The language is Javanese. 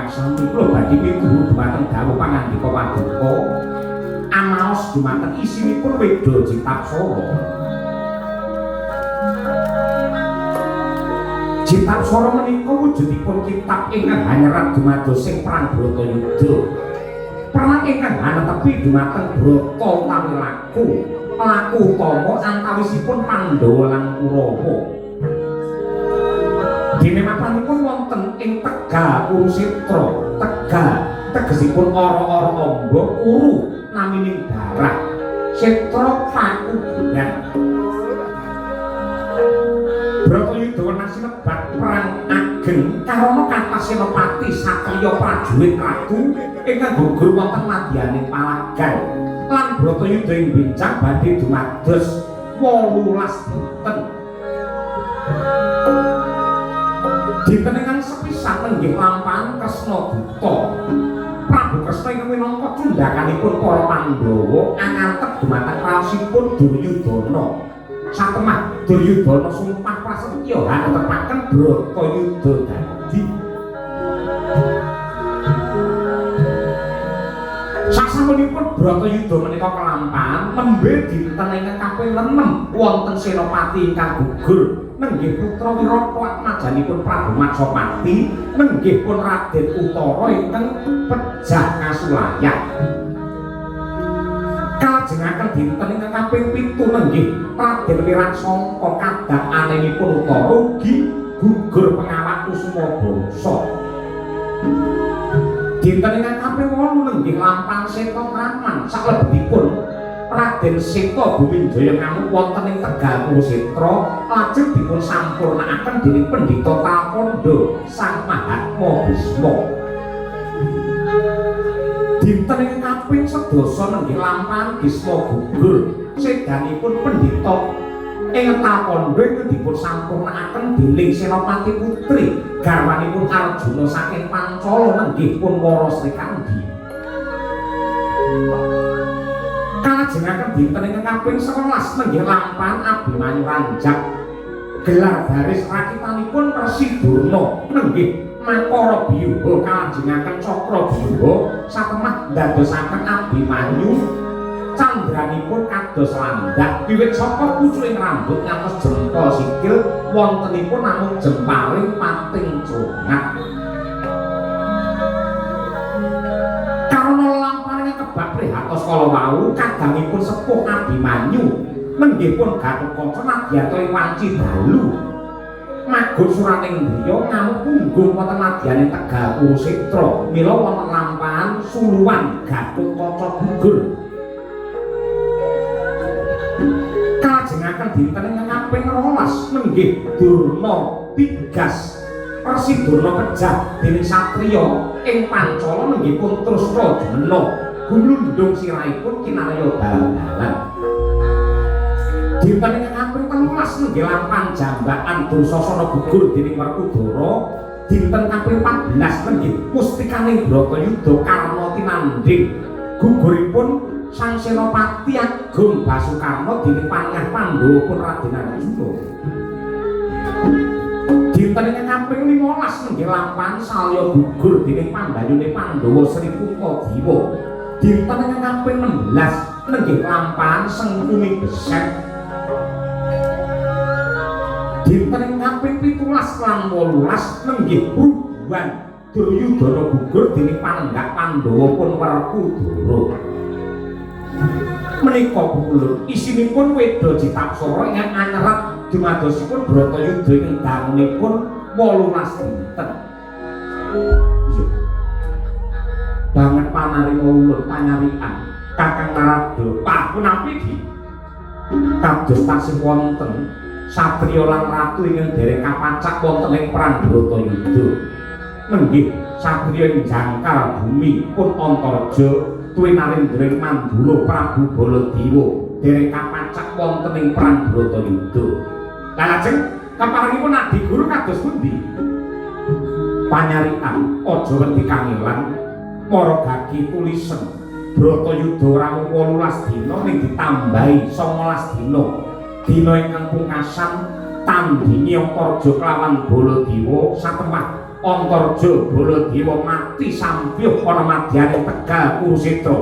ngaksami kula badhe mituhu dumateng dawuh pangandika paduka amaos dumateng isinipun Weda Citapsara. Citapsara menika wujudipun kitab ingkang hanyerat dumados ing perang Bratayuda. Perang ingkang hanetepi dumateng brata utawi laku, laku utama antawisipun Pandhawa lan Kurawa. Dene mapanipun wonten ing Tegal Kurusetra, Tegal tegesipun ora-ora amba, kuru namining darah, setra pakuburan. Bratayuda wenang sinebat perang ageng karana kathah senopati satriya prajurit ratu ingkang gugur wonten madyaning palagan lan Bratayuda ing benjang badhe dumados 18 dinten. Dinten ingkang sepisan nenggih lampahan Kresna Duta. Prabu Kresna ingkang minangka cundhakanipun para Pandhawa angantep dumateng raosipun Duryudana. Satemah Duryudana sumpah prasetya hanetepaken Bratayuda dadi. Sasampunipun Bratayuda menika kelampahan nembe dinten ingkang kaping 6 wonten senopati ingkang gugur nenggih putra Wirata atmajanipun Prabu Matsapati nenggih pun Raden Utara ingkang pejah kasulayan. Kalajengaken dinten ingkang kaping 7 nenggih Raden Wiratsangka kadang anenipun Utara ugi gugur pengawak Kusuma Bangsa. Dinten ingkang kaping 8 nenggih lampahan Seta Kraman saklebetipun Raden Seta Buminjaya ngamuk wonten ing Tegal Kurusetra lajeng dipun sampurnakaken dening Pendhita Talkandha Sang Mahatma Bisma. Dinten ingkang kaping 10 nenggih lampahan Bisma gugur sedanipun pendhita ing Talkandha ingkang dipun sampurnakaken dening Senopati Putri garwanipun Arjuna saking Pancala nenggih pun Wara Srikandhi. Kalajengaken dinten ingkang kaping 11 nenggih lampahan Abimanyu ranjak gelar baris rakitanipun Resi Durna nenggih Makara Biyuha kalajengaken Cakra Biyuha satemah ndadosaken Abimanyu candranipun kados landak wiwit saka pucuking rambut ngantos jempol sikil wontenipun namung jemparing pating congat. Karana lelampahan kebak prihatos kala wau kadangipun sepuh Abimanyu nenggih pun Gatotkaca nadyanto ing wanci dalu magun suraning griya ngamuk punggung wonten madyaning Tegal Kurusetra mila wonten lampahan suluwan Gatotkaca gugur. Kalajengaken dinten ingkang kaping 12 nenggih Durna Tigas Resi Durna pejah dening satriya ing Pancala nenggih pun Trusna Jumena gumlundung sirahipun kinarya dalan-dalan. Dinten ingkang kaping 13 nenggih lampahan jambakan Dursasana gugur dening Werkudara. Dinten kaping 14 nenggih mustikaning Bratayuda Karna tinandhing guguripun Sang Senopati Agung Basukarna dening panengah Pandhawa pun Raden Arjuna. Dinten ingkang kaping 15 nenggih lampahan Salya gugur dening pambayune Pandhawa Sri Puntadewa. Dinten ingkang kaping 16 nenggih lampahan Sengkuni Beset. Dinten ingkang kaping 17 lan 18 nenggih Prubuhan Duryudana gugur dening panenggak Pandhawa pun Werkudara. Menika pulun isinipun Weda Citapsara ingkang anyerat dumadosipun Bratayuda ingkang dangunipun 18 dinten. Iya. Banget panarima ulun panyarikan Kakang Narada papunapi di kados tasih wonten satriya lan ratu ingkang dereng kapacak wonten ing perang Bratayuda. Nenggih satriya ing jangkar bumi pun Antareja tuwi Narendra ing Mandura Prabu Baladewa dereng kapacak wonten ing perang Bratayuda. Lah lajeng keparengipun Adi Guru kados pundi? Panyarikan aja wedi kangelan mara gaki tulisen Bratayuda ora mung 18 dina ning ditambahi 19 dina. Dina ingkang pungkasan tandingi Antareja kelawan Baladewa satemah Antarja Baladewa mati sampyuh ana madyaning Tegal Kurusetra.